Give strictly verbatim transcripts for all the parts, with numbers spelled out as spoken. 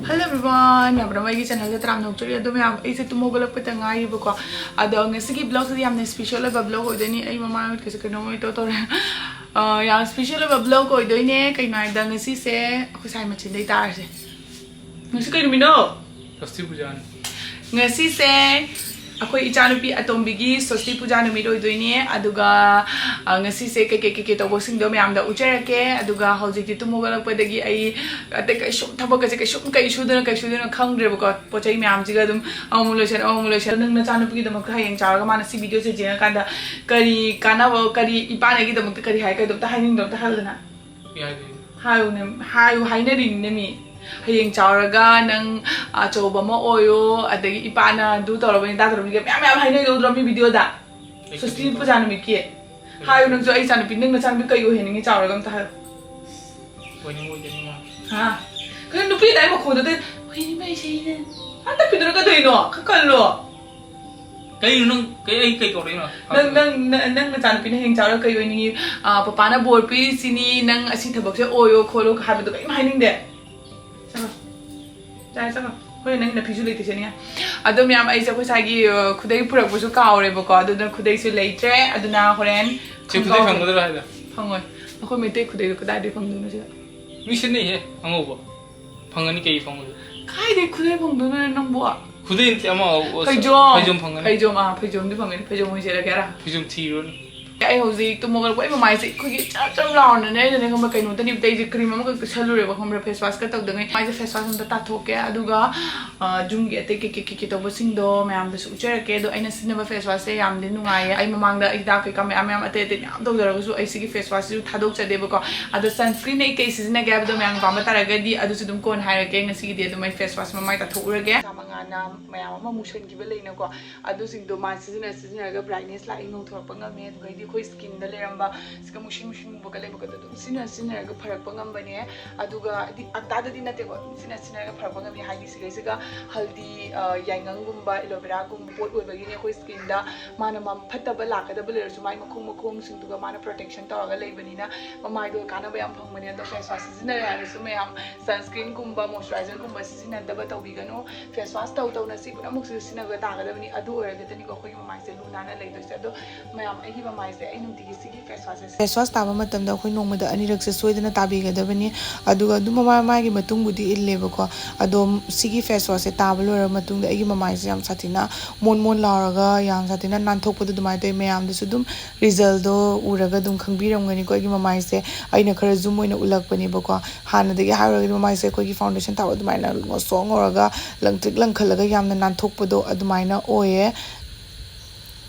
Hello everyone, ꯃꯌꯥꯝ ꯑꯩꯒꯤ ꯆꯦꯅꯦꯜꯗ ꯇꯔꯥꯝꯅ ꯑꯣꯛꯆꯔꯤ꯫ ꯑꯗꯣ ꯃꯌꯥꯝ, ꯑꯩꯁꯦ ꯇꯨꯝ ꯍꯧꯒꯠꯂꯛꯄꯗ ꯉꯥꯏꯔꯤꯕꯀꯣ꯫ ꯑꯗꯣ ꯉꯁꯤꯒꯤ ꯕ꯭ꯂꯣꯒꯁꯤꯗꯤ ꯌꯥꯝꯅ ꯁ꯭ꯄꯤꯁꯦꯜ ꯑꯣꯏꯕ ꯕ꯭ꯂꯣꯒ ꯑꯣꯏꯗꯣꯏꯅꯤ꯫ ꯑꯩ ꯃꯃꯥꯏ ꯃꯃꯤꯠꯀꯁꯦ ꯀꯩꯅꯣꯝ ꯑꯣꯏ ꯇꯧ ꯇꯧꯔꯦ꯫ ꯑ, ꯌꯥꯝ ꯁ꯭ꯄꯤꯁꯦꯜ ꯑꯣꯏꯕ ꯕ꯭ꯂꯣꯒ ꯑꯣꯏꯗꯣꯏꯅꯦ꯫ ꯀꯩꯅꯣ ꯍꯥꯏꯕꯗ ꯉꯁꯤꯁꯦ ꯑꯩꯈꯣꯏ ꯁꯥꯏ ꯃꯆꯤꯟꯗꯩ ꯇꯥꯔꯁꯦ꯫ ꯉꯁꯤ ꯀꯩ ꯅꯨꯃꯤꯠꯅꯣ? ꯁꯣꯁꯇꯤ ꯄꯨꯖꯥꯅꯤ꯫ ꯉꯁꯤꯁꯦ ꯑꯩꯈꯣꯏ ꯏꯆꯥꯅꯨꯄꯤ ꯑꯇꯣꯝꯕꯤꯒꯤ ꯁꯣꯁꯇꯤ ꯄꯨꯖꯥ ꯅꯨꯃꯤꯠ ꯑꯣꯏꯗꯣꯏꯅꯦ꯫ ꯑꯗꯨꯒ, ꯑ, ꯉꯁꯤꯁꯦ ꯀꯩꯀꯩ ꯀꯩꯀꯩ ꯇꯧꯕꯁꯤꯡꯗꯣ ꯃꯌꯥꯝꯗ ꯎꯠꯆꯔꯛꯀꯦ꯫ ꯑꯗꯨꯒ ꯍꯧꯖꯤꯛꯇꯤ ꯇꯨꯝ ꯍꯧꯒꯠꯂꯛꯄꯗꯒꯤ ꯑꯩ ꯑꯇꯩ ꯀꯩꯁꯨꯝ ꯊꯕꯛꯀꯁꯦ ꯀꯩꯁꯨꯝ ꯀꯩ ꯁꯨꯗꯣꯏꯅꯣ ꯀꯩ ꯁꯨꯗꯣꯏꯅꯣ ꯈꯪꯗ꯭ꯔꯦꯕꯀꯣ꯫ ꯄꯣꯠ ꯆꯩ ꯃꯌꯥꯝꯁꯤꯒ ꯑꯗꯨꯝ ꯑꯃꯃꯨꯛ ꯂꯣꯏꯁꯟ ꯑꯃꯃꯨꯛ ꯂꯣꯏꯁꯟ꯫ ꯅꯪ ꯅꯆꯥꯅꯨꯄꯤꯒꯤꯗꯃꯛꯇ ꯍꯌꯦꯡ ꯆꯥꯎꯔꯒ ꯃꯥꯅ ꯁꯤ ꯚꯤꯗꯤꯑꯣꯁꯦ ꯌꯦꯡꯉꯀꯥꯟꯗ ꯀꯔꯤ ꯀꯥꯟꯅꯕ, ꯀꯔꯤ ꯏꯄꯥꯅ ꯑꯩꯒꯤꯗꯃꯛꯇ ꯀꯔꯤ ꯍꯥꯏ, ꯀꯩꯗꯣ ꯑꯝꯇ ꯍꯥꯏꯅꯤꯡꯗ꯭ꯔꯣ? ꯑꯝꯇ ꯍꯥꯏꯌꯨꯗꯅ꯫ ꯀꯩ ꯍꯥꯏꯗꯣꯏꯅꯣ? ꯍꯥꯏꯌꯨꯅꯦ, ꯍꯥꯏꯌꯨ, ꯍꯥꯏꯅꯔꯤꯅꯤꯅꯦ ꯃꯤ꯫ ꯍꯌꯦꯡ ꯆꯥꯎꯔꯒ ꯅꯪ ꯑꯆꯧꯕ ꯑꯃ ꯑꯣꯏꯌꯣ, ꯑꯗꯒꯤ ꯏꯄꯥꯅ ꯑꯗꯨ ꯇꯧꯔꯕꯅꯤ, ꯑꯗꯥ ꯇꯧꯔꯕꯅꯤ, ꯃꯌꯥꯝ ꯃꯌꯥꯝ ꯍꯥꯏꯅꯔꯤꯗꯣ ꯎꯗ꯭ꯔꯣ ꯃꯤ ꯚꯤꯗꯤꯑꯣꯗ? ꯑꯩ ꯁꯣꯁꯇꯤ ꯀꯩꯗꯧꯗꯣꯏꯅꯣ? ꯄꯨꯖꯥ ꯅꯨꯃꯤꯠꯀꯤ꯫ ꯍꯥꯏꯌꯨ ꯅꯪꯁꯨ, ꯑꯩ ꯏꯆꯥꯅꯨꯄꯤ, ꯅꯪ ꯅꯆꯥꯅꯨꯄꯤ ꯀꯩ ꯑꯣꯏꯍꯟꯅꯤꯡꯉꯤ ꯆꯥꯎꯔꯒ ꯑꯝꯇ ꯍꯥꯏꯌꯨ꯫ ꯑꯣꯏꯅꯤꯡ ꯑꯣꯏꯖꯅꯤꯡꯉꯣ꯫ ꯍꯥ? ꯀꯩꯅꯣ ꯅꯨꯄꯤ ꯑꯗꯥꯏ ꯃꯈꯣꯟꯗꯨꯗ ꯑꯣꯏꯍꯟꯅꯤꯡꯕ ꯑꯩꯁꯦ ꯑꯩꯅ꯫ ꯍꯟꯗꯛꯀꯤꯗꯨꯅ ꯀꯩꯗꯧꯔꯤꯅꯣ? ꯈꯔ ꯀꯜꯂꯣ꯫ ꯀꯩꯅꯣ ꯅꯪ, ꯀꯩ, ꯑꯩ ꯀꯩ ꯀꯧꯔꯛꯏꯅꯣ? ꯅꯪ, ꯅꯪ, ꯅꯪ, ꯅꯪ ꯅꯆꯥꯅꯨꯄꯤꯅ ꯍꯌꯦꯡ ꯆꯥꯎꯔꯒ ꯀꯩ ꯑꯣꯏꯅꯤꯡꯉꯤ? ꯑꯥ, ꯄꯄꯥꯅ ꯕꯣꯔ ꯄꯤꯔꯤꯁꯤꯅꯤ, ꯅꯪ ꯑꯁꯤ ꯊꯕꯛꯁꯦ ꯑꯣꯏꯌꯣ ꯈꯣꯠꯂꯣ ꯍꯥꯏꯕꯗꯣ ꯀꯔꯤꯝ ꯍꯥꯏꯅꯤꯡꯗꯦ꯫ ꯆꯠꯂꯣ꯫ ꯌꯥꯔꯦ, ꯆꯠꯂꯣ꯫ ꯍꯣꯔꯦꯟ ꯅꯪ ꯅꯐꯤꯁꯨ ꯂꯩꯇꯦ ꯁꯦꯠꯅꯤꯡꯉꯥꯏ꯫ ꯑꯗꯣ ꯃꯌꯥꯝ, ꯑꯩꯁꯦ ꯑꯩꯈꯣꯏ ꯁ꯭ꯋꯥꯏꯒꯤ, ꯑ, ꯈꯨꯗꯩ ꯄꯨꯔꯛꯄꯁꯨ ꯀꯥꯎꯔꯦꯕꯀꯣ, ꯑꯗꯨꯅ ꯈꯨꯗꯩꯁꯨ ꯂꯩꯇ꯭ꯔꯦ, ꯑꯗꯨꯅ ꯍꯣꯔꯦꯟ ꯁꯤ ꯈꯨꯗꯩ ꯈꯣꯡꯒ꯭ꯔꯥꯎ ꯐꯪꯒꯗ꯭ꯔꯥ ꯍꯥꯏꯗ? ꯐꯪꯉꯣꯏ꯫ ꯑꯩꯈꯣꯏ ꯃꯩꯇꯩ ꯈꯨꯗꯩꯗꯣ ꯀꯗꯥꯏꯗꯒꯤ ꯐꯪꯗꯣꯏꯅꯣ ꯁꯤꯗ? ꯃꯤ ꯁꯤꯠꯅꯩꯍꯦ, ꯑꯉꯧꯕ꯫ ꯐꯪꯒꯅꯤ, ꯀꯩ ꯐꯪꯉꯣꯏꯗꯣꯏꯅꯣ? ꯀꯥꯏꯗꯩ ꯈꯨꯗꯩ ꯐꯪꯗꯣꯏꯅꯣ ꯅꯪꯕꯨ? ꯈꯨꯗꯩ ꯅꯠꯇꯦ, ꯑꯃ, ꯑ, ꯐꯩꯖꯣꯝ! ꯐꯩꯖꯣꯝ ꯐꯪꯒꯅꯤ꯫ ꯐꯩꯖꯣꯝ, ꯑꯥ, ꯐꯩꯖꯣꯝꯗꯤ ꯐꯪꯒꯅꯤ, ꯐꯩꯖꯣꯝ ꯑꯣꯏꯅ ꯁꯦꯠꯂꯒꯦ ꯍꯥꯏꯔ? ꯐꯩꯖꯣꯝ ꯊꯤꯔꯨꯔꯅꯤ꯫ ꯑꯩ ꯍꯧꯖꯤꯛ ꯇꯨꯝ ꯍꯧꯒꯠꯂꯛꯄ, ꯑꯩ ꯃꯃꯥꯏꯁꯦ ꯑꯩꯈꯣꯏꯒꯤ ꯆꯞ ꯆꯞ ꯂꯥꯎꯔꯅꯅꯦ, ꯑꯩꯅꯅꯦ ꯈꯪꯕ꯭ꯔꯥ, ꯀꯩꯅꯣꯝꯇ ꯅꯤꯕꯗ ꯑꯩꯁꯦ ꯀ꯭ꯔꯤꯝ ꯑꯃꯈꯛ ꯇꯩꯁꯜꯂꯨꯔꯦꯕ, ꯈꯪꯕ꯭ꯔꯥ, ꯐꯦꯁ ꯋꯥꯁꯀ ꯇꯧꯗꯉꯩ꯫ ꯃꯥꯏꯁꯦ ꯐꯦꯁ ꯋꯥꯁ ꯑꯝꯇ ꯇꯥꯊꯣꯛꯀꯦ, ꯑꯗꯨꯒ, ꯑ, ꯌꯨꯝꯒꯤ ꯑꯇꯩ ꯀꯩꯀꯩ ꯀꯩꯀꯩ ꯇꯧꯕꯁꯤꯡꯗꯣ ꯃꯌꯥꯝꯗꯁꯨ ꯎꯠꯆꯔꯛꯀꯦ꯫ ꯑꯗꯣ ꯑꯩꯅ ꯁꯤꯖꯤꯟꯅꯕ ꯐꯦꯁ ꯋꯥꯁꯁꯦ ꯌꯥꯝꯗꯤ ꯅꯨꯡꯉꯥꯏꯌꯦ꯫ ꯑꯩ ꯃꯃꯥꯡꯗ ꯍꯤꯗꯥꯛ ꯀꯩꯀꯥ ꯃꯌꯥꯝ ꯃꯌꯥꯝ ꯑꯇꯩ ꯑꯇꯩ ꯃꯌꯥꯝ ꯇꯧꯖꯔꯒꯁꯨ ꯑꯩ ꯁꯤꯒꯤ ꯐꯦꯁ ꯋꯥꯁꯁꯤꯁꯨ ꯊꯥꯗꯣꯛꯆꯗꯦꯕꯀꯣ꯫ ꯑꯗꯣ ꯁꯟꯁꯀ꯭ꯔꯤꯟ ꯑꯩ ꯀꯩ ꯁꯤꯖꯤꯟꯅꯒꯦ ꯍꯥꯏꯕꯗꯣ ꯃꯌꯥꯝꯅ ꯄꯥꯝꯕ ꯇꯥꯔꯒꯗꯤ ꯑꯗꯨꯁꯨ ꯑꯗꯨꯝ ꯀꯣꯟꯅ ꯍꯥꯏꯔꯛꯀꯦ꯫ ꯉꯁꯤꯒꯤꯗꯤ ꯑꯗꯨꯝ ꯑꯩ ꯐꯦꯁ ꯋꯥꯁ ꯃꯃꯥꯏ ꯇꯥꯊꯣꯛꯎꯔꯒꯦ꯫ ꯆꯥ ꯃꯉꯥ ꯃꯌꯥꯝ ꯑꯃ ꯃꯨꯁꯟꯈꯤꯕ ꯂꯩꯅꯀꯣ, ꯑꯗꯨꯁꯤꯡꯗꯣ ꯃꯥꯏ ꯁꯤꯖꯤꯟꯅ ꯁꯤꯖꯤꯟꯅꯔꯒ brightness ꯂꯥꯛꯏ, ꯉꯧꯊꯣꯔꯛꯄ ꯉꯝꯃꯦ꯫ ꯑꯗꯨꯒ ꯍꯥꯏꯗꯤ ꯑꯩꯈꯣꯏ skinꯗ ꯂꯩꯔꯝꯕ ꯁꯤꯒ ꯃꯨꯁꯤꯟ ꯃꯨꯁꯤꯟ ꯃꯨꯕꯒ ꯂꯩꯕꯒꯗꯣ ꯑꯗꯨꯝ ꯁꯤꯖꯤꯟꯅ ꯁꯤꯖꯤꯟꯅꯔꯒ ꯐꯔꯛꯄ ꯉꯝꯕꯅꯦ꯫ ꯑꯗꯨꯒ ꯍꯥꯏꯗꯤ ꯑꯟꯇꯥꯗꯗꯤ ꯅꯠꯇꯦꯀꯣ, ꯑꯗꯨꯝ ꯁꯤꯖꯤꯟꯅ ꯁꯤꯖꯤꯟꯅꯔꯒ ꯐꯔꯛꯄ ꯉꯝꯃꯤ꯫ ꯍꯥꯏꯗꯤ ꯁꯤꯈꯩꯁꯤꯒ ꯍꯜꯗꯤ, ꯑ, ꯌꯥꯏꯉꯪꯒꯨꯝꯕ, aloe veraꯒꯨꯝꯕ ꯄꯣꯠ ꯑꯣꯏꯕꯒꯤꯅꯦ ꯑꯩꯈꯣꯏ skinꯗ ꯃꯥꯅ ꯃ-, ꯐꯠꯇꯕ ꯂꯥꯛꯀꯗꯕ ꯂꯩꯔꯁꯨ ꯃꯥꯏ ꯃꯈꯣꯡ ꯃꯈꯣꯡꯁꯤꯡꯗꯨꯒ ꯃꯥꯅ protection ꯇꯧꯔꯒ ꯂꯩꯕꯅꯤꯅ ꯃꯃꯥꯏꯗꯣ ꯀꯥꯟꯅꯕ ꯌꯥꯝ ꯐꯪꯕꯅꯦ꯫ ꯑꯗꯣ face wash ꯁꯤꯖꯤꯟꯅꯔꯦ ꯍꯥꯏꯔꯁꯨ ꯃꯌꯥꯝ sunscreenꯒꯨꯝꯕ moisturiserꯒꯨꯝꯕ ꯁꯤꯖꯤꯟꯅꯗꯕ ꯇꯧꯕꯤꯒꯅꯨ꯫ Face wash ꯇꯧ ꯇꯧꯅ ꯁꯤ ꯄꯨꯝꯅꯃꯛꯁꯤꯁꯨ ꯁꯤꯖꯤꯟꯅꯕ ꯇꯥꯒꯗꯕꯅꯤ꯫ ꯑꯗꯨ ꯑꯣꯏꯔꯒꯗꯅꯤꯀꯣ ꯑꯩꯈꯣꯏꯒꯤ ꯃꯃꯥꯏꯁꯦ ꯂꯨ ꯅꯥꯟꯅ ꯂꯩꯗꯣꯏꯁꯦ꯫ ꯑꯗꯣ ꯃꯌꯥꯝ ꯑꯩꯒꯤ ꯃꯃꯥꯏꯁꯦ ꯑꯩ ꯅꯨꯡꯇꯤꯒꯤ ꯁꯤꯒꯤ face wash ꯁꯦ face wash ꯇꯥꯕ ꯃꯇꯝꯗ ꯑꯩꯈꯣꯏ ꯅꯣꯡꯃꯗ ꯑꯅꯤꯔꯛꯁꯦ ꯁꯣꯏꯗꯅ ꯇꯥꯕꯤꯒꯗꯕꯅꯤ꯫ ꯑꯗꯨꯒ ꯑꯗꯨꯝ ꯃꯃꯥꯏ ꯃꯃꯥꯏꯒꯤ ꯃꯇꯨꯡꯕꯨꯗꯤ ꯏꯜꯂꯦꯕꯀꯣ꯫ ꯑꯗꯣ ꯁꯤꯒꯤ face wash ꯁꯦ ꯇꯥꯕ ꯂꯣꯏꯔꯕ ꯃꯇꯨꯡꯗ ꯑꯩꯒꯤ ꯃꯃꯥꯏꯁꯦ ꯌꯥꯝ ꯁꯥꯊꯤꯅ ꯃꯣꯟ ꯃꯣꯟ ꯂꯥꯎꯔꯒ ꯌꯥꯝ ꯁꯥꯊꯤꯅ ꯅꯥꯟꯊꯣꯛꯄꯗꯣ ꯑꯗꯨꯃꯥꯏꯅ ꯇꯧꯋꯤ꯫ ꯃꯌꯥꯝꯗꯁꯨ ꯑꯗꯨꯝ resultꯗꯣ ꯎꯔꯒ ꯑꯗꯨꯝ ꯈꯪꯕꯤꯔꯝꯒꯅꯤꯀꯣ꯫ ꯑꯩꯒꯤ ꯃꯃꯥꯏꯁꯦ ꯑꯩꯅ ꯈꯔ zoom ꯑꯣꯏꯅ ꯎꯠꯂꯛꯄꯅꯦꯕꯀꯣ꯫ ꯍꯥꯟꯅꯗꯒꯤ ꯍꯥꯏꯔꯨꯔꯒꯗꯤ ꯃꯃꯥꯏꯁꯦ ꯑꯩꯈꯣꯏꯒꯤ foundation ꯊꯥꯕ ꯑꯗꯨꯃꯥꯏꯅ ꯉꯧꯁꯣꯛ ꯉꯧꯔꯒ ꯂꯪꯇ꯭ꯔꯤꯛ ꯂꯪꯈꯠꯂꯒ ꯌꯥꯝꯅ ꯅꯥꯟꯊꯣꯛꯄꯗꯣ ꯑꯗꯨꯃꯥꯏꯅ ꯑꯣꯏꯌꯦ꯫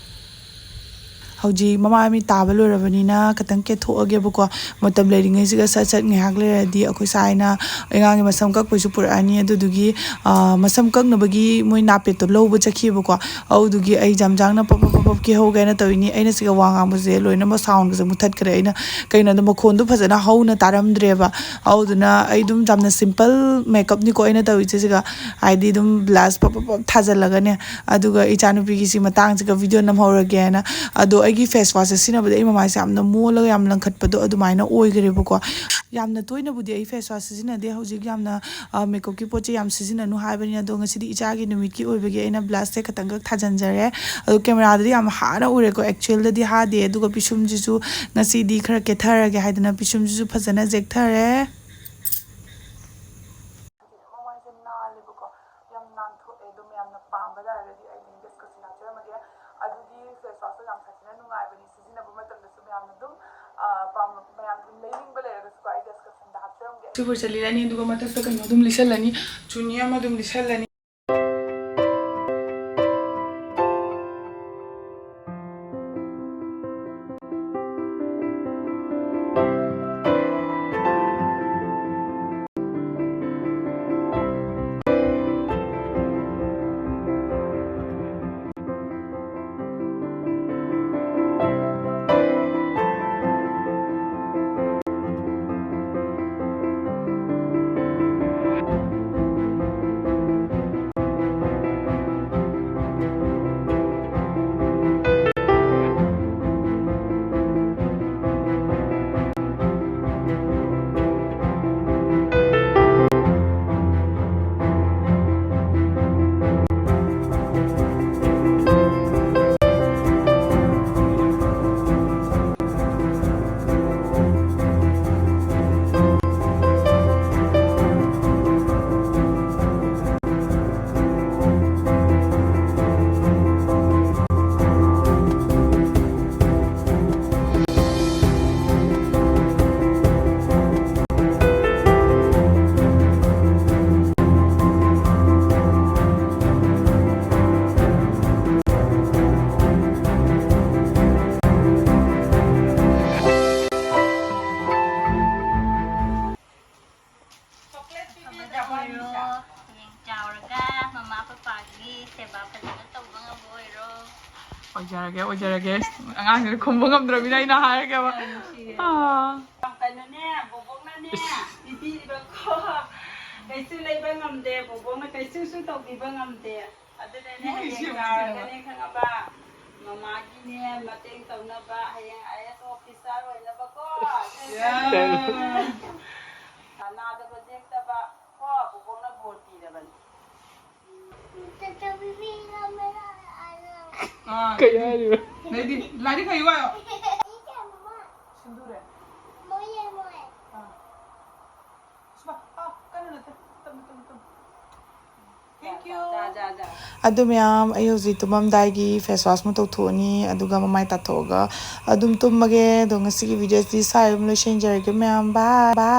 ꯍꯧꯖꯤꯛ ꯃꯃꯥꯏ ꯃꯃꯤꯠ ꯇꯥꯕ ꯂꯣꯏꯔꯕꯅꯤꯅ ꯈꯤꯇꯪ ꯀꯦꯊꯣꯛꯑꯒꯦꯕꯀꯣ꯫ ꯃꯇꯝ ꯂꯩꯔꯤꯉꯩꯁꯤꯒ ꯁꯠ ꯁꯠ ꯉꯥꯏꯍꯥꯛ ꯂꯩꯔꯗꯤ ꯑꯩꯈꯣꯏ ꯁꯥꯏꯅ ꯑꯉꯥꯡꯒꯤ ꯃꯁꯝ ꯀꯛꯄꯩꯁꯨ ꯄꯨꯔꯛꯑꯅꯤ꯫ ꯑꯗꯨꯗꯨꯒꯤ, ꯑ, ꯃꯁꯝ ꯀꯛꯅꯕꯒꯤ ꯃꯣꯏ ꯅꯥꯄꯦꯠꯇꯣ ꯂꯧꯕ ꯆꯠꯈꯤꯕꯀꯣ꯫ ꯑꯗꯨꯗꯨꯒꯤ ꯑꯩ ꯖꯝ ꯖꯥꯝꯅ ꯄꯞ ꯄꯞ ꯄꯞ ꯄꯞ ꯀꯦꯍꯧꯒꯦꯅ ꯇꯧꯔꯤꯅꯤ꯫ ꯑꯩꯅ ꯁꯤꯒ ꯋꯥ ꯉꯥꯡꯕꯁꯦ ꯂꯣꯏꯅꯃꯛ soundꯒꯁꯦ ꯃꯨꯊꯠꯈ꯭ꯔꯦ꯫ ꯑꯩꯅ ꯀꯩꯅꯣꯗ ꯃꯈꯣꯟꯗꯣ ꯐꯖꯅ ꯍꯧꯅ ꯇꯥꯔꯝꯗ꯭ꯔꯦꯕ꯫ ꯑꯗꯨꯗꯨꯅ ꯑꯩ ꯑꯗꯨꯝ ꯌꯥꯝꯅ simple makeupꯅꯤꯀꯣ ꯑꯩꯅ ꯇꯧꯔꯤꯁꯦ ꯁꯤꯒ꯫ ꯍꯥꯏꯗꯤ ꯑꯗꯨꯝ blush ꯄꯞ ꯄꯞ ꯄꯞ ꯊꯥꯖꯤꯜꯂꯒꯅꯦ꯫ ꯑꯗꯨꯒ ꯏꯆꯥꯅꯨꯄꯤꯒꯤ ꯁꯤ ꯃꯇꯥꯡꯁꯤꯒ video ꯅꯝꯍꯧꯔꯒꯦꯅ꯫ ꯑꯗꯣ ꯑꯩꯒꯤ face washꯁꯦ ꯁꯤꯖꯤꯟꯅꯕꯗ ꯑꯩ ꯃꯃꯥꯏꯁꯦ ꯌꯥꯝꯅ ꯃꯣꯜꯂꯒ ꯌꯥꯝ ꯂꯪꯈꯠꯄꯗꯣ ꯑꯗꯨꯃꯥꯏꯅ ꯑꯣꯏꯈ꯭ꯔꯦꯕꯀꯣ꯫ ꯌꯥꯝꯅ ꯇꯣꯏꯅꯕꯨꯗꯤ ꯑꯩ face wash ꯁꯤꯖꯤꯟꯅꯗꯦ꯫ ꯍꯧꯖꯤꯛ ꯌꯥꯝꯅ, ꯑ, makeupꯀꯤ ꯄꯣꯠꯁꯦ ꯌꯥꯝ ꯁꯤꯖꯤꯟꯅꯅꯨ ꯍꯥꯏꯕꯅꯤ꯫ ꯑꯗꯣ ꯉꯁꯤꯗꯤ ꯏꯆꯥꯒꯤ ꯅꯨꯃꯤꯠꯀꯤ ꯑꯣꯏꯕꯒꯤ ꯑꯩꯅ blushꯁꯦ ꯈꯇꯪꯈꯛ ꯊꯥꯖꯤꯟꯖꯔꯦ꯫ ꯑꯗꯣ cameraꯗꯗꯤ ꯌꯥꯝ ꯍꯥꯅ ꯎꯔꯦꯀꯣ, actualꯗꯗꯤ ꯍꯥꯗꯦ꯫ ꯑꯗꯨꯒ ꯄꯤꯁꯨꯝꯁꯤꯁꯨ ꯉꯁꯤꯗꯤ ꯈꯔ ꯀꯦꯊꯔꯒꯦ ꯍꯥꯏꯗꯅ ꯄꯤꯁꯨꯝꯁꯤꯁꯨ ꯐꯖꯅ ꯖꯦꯛꯊꯔꯦ꯫ ꯃꯃꯥꯏꯁꯦ ꯅꯥꯜꯂꯦꯕꯀꯣ, ꯌꯥꯝ ꯅꯥꯟꯊꯣꯛꯑꯦ꯫ ꯑꯗꯣ ꯃꯌꯥꯝꯅ ꯄꯥꯝꯕ ꯇꯥꯔꯒꯗꯤ ꯑꯩ link descriptionꯗ ꯍꯥꯞꯆꯔꯝꯃꯒꯦ꯫ ꯑꯗꯨꯒꯤ face washꯇꯣ ꯌꯥꯝ ꯁꯥꯊꯤꯅ ꯅꯨꯡꯉꯥꯏꯕꯅꯤ, ꯁꯤꯖꯤꯟꯅꯕ ꯃꯇꯝꯗꯁꯨ ꯃꯌꯥꯝꯅ ꯑꯗꯨꯝ, ꯑ, ꯄꯥꯝꯕ, ꯃꯌꯥꯝ ꯑꯗꯨꯝ ꯂꯩꯅꯤꯡꯕ ꯂꯩꯔꯒꯁꯨꯀꯣ ꯑꯩ descriptionꯗ ꯍꯥꯞꯆꯔꯝꯒꯦ꯫ ꯁꯤꯕꯨ ꯆꯂꯤꯂꯅꯤ, ꯑꯗꯨꯒ ꯃꯊꯛꯇ ꯀꯩꯅꯣ ꯑꯗꯨꯝ ꯂꯤꯁꯜꯂꯅꯤ, ꯆꯨꯅꯤ ꯑꯃ ꯑꯗꯨꯝ ꯂꯤꯁꯜꯂꯅꯤ꯫ ꯑꯣꯏꯖꯔꯒꯦ, ꯑꯣꯏꯖꯔꯒꯦ꯫ ꯑꯉꯥꯡꯁꯤꯅ ꯈꯨꯝꯕ ꯉꯝꯗ꯭ꯔꯕꯅꯤꯅ ꯑꯩꯅ ꯍꯥꯏꯔꯒꯦꯕ꯫ ꯑꯥ꯫ ꯀꯩꯅꯣꯅꯦ, ꯕꯣꯕꯣꯛꯅꯅꯦ ꯄꯤꯕꯤꯔꯤꯕꯀꯣ, ꯀꯩꯁꯨ ꯂꯩꯕ ꯉꯝꯗꯦ, ꯕꯣꯕꯣꯛꯅ ꯀꯩꯁꯨꯁꯨ ꯇꯧꯕꯤꯕ ꯉꯝꯗꯦ꯫ ꯑꯗꯨꯅꯅꯦ, ꯍꯌꯦꯡ ꯆꯥꯎꯔꯒꯅꯦ, ꯈꯪꯉꯕ? ꯃꯃꯥꯒꯤꯅꯦ ꯃꯇꯦꯡ ꯇꯧꯅꯕ, ꯍꯌꯦꯡ IAS officer ꯑꯣꯏꯅꯕꯀꯣ꯫ ꯅꯥꯗꯕ ꯌꯦꯛꯇꯕ ꯀꯣ, ꯕꯣꯕꯣꯛꯅ ꯕꯣꯔ ꯄꯤꯔꯕꯅꯤ꯫ ꯑꯥ, ꯀꯩ ꯍꯥꯏꯔꯤꯕ? ꯂꯩꯗꯤ, ꯂꯥꯏꯔꯤꯛ ꯍꯩꯌꯨ ꯍꯥꯏꯌꯣ꯫ ꯁꯤꯟꯗꯨꯔꯦ꯫ ꯑꯥ꯫ ꯁꯨꯃꯥ, ꯑꯥ, ꯀꯟꯅ ꯅꯠꯇꯦ꯫ ꯇꯞꯅ, ꯇꯞꯅ, ꯇꯞꯅ꯫ Thank you. ꯑꯗꯨ ꯃꯌꯥꯝ, ꯑꯩ ꯍꯧꯖꯤꯛ ꯇꯨꯝꯃꯝꯗꯥꯏꯒꯤ face wash ꯑꯃ ꯇꯧꯊꯣꯛꯑꯅꯤ, ꯑꯗꯨꯒ ꯃꯃꯥꯏ ꯇꯥꯊꯣꯛꯑꯒ ꯑꯗꯨꯝ ꯇꯨꯝꯃꯒꯦ꯫ ꯑꯗꯣ ꯉꯁꯤꯒꯤ video ꯁꯤ ꯁ꯭ꯋꯥꯏ ꯑꯗꯨꯝ ꯂꯣꯏꯁꯤꯟꯖꯔꯒꯦ ꯃꯌꯥꯝ꯫ Bye, bye꯫